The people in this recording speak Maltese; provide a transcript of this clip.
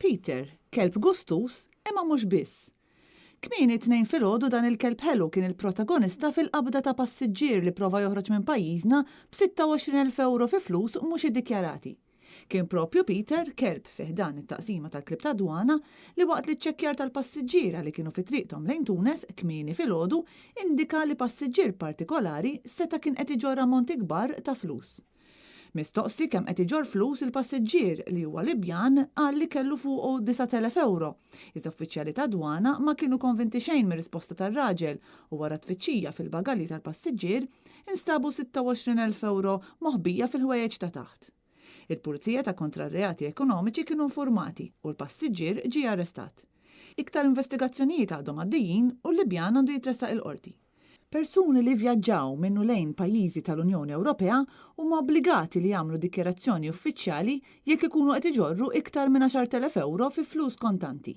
Peter, kelb gustuż, imma mhux biss. Kmieni t-Tnejn filgħodu dan il-kelb ħelu kien il-protagonista fil-qabda ta' passiġġier li prova joħroġ minn pajjiżna b'26,000 ewro fi flus mhux iddikjarati. Kien propju Peter, kelb fi ħdan it-taqsima tal-klieb tad-dwana, li waqt l-iċċekkjar tal-passiġġiera li kienu fi triqthom lejn Tunes kmieni filgħodu indika li passiġġier partikolari seta' kien qed iġorr ammonti kbar ta' flus. Mistoqsi kemm qed iġorr flus il-passiġġier li huwa Libjan qal li kellu fuqu 9,000 ewro. Iżda uffiċjali tad-dwana ma kienu konvinti xejn mir-risposta tar-raġel u wara tfittxija fil-bagalji tal-passiġġier instabu 26,000 ewro moħbija fil-ħwejjeġ ta' taħt. Il-Pulizija ta' Kontra r-Reati Ekonomiċi kienu infurmati u l-passiġġier ġie arrestat. Iktar investigazzjonijiet għadhom għaddejjin u l-Libjan għandu jitressaq il-Qorti. Persuni li vvjaġġaw minn u lejn pajjiżi tal-Unjoni Ewropea huma obbligati li jagħmlu dikjarazzjoni uffiċjali jekk ikunu qed iġorru iktar minn 10,000 ewro fi flus kontanti.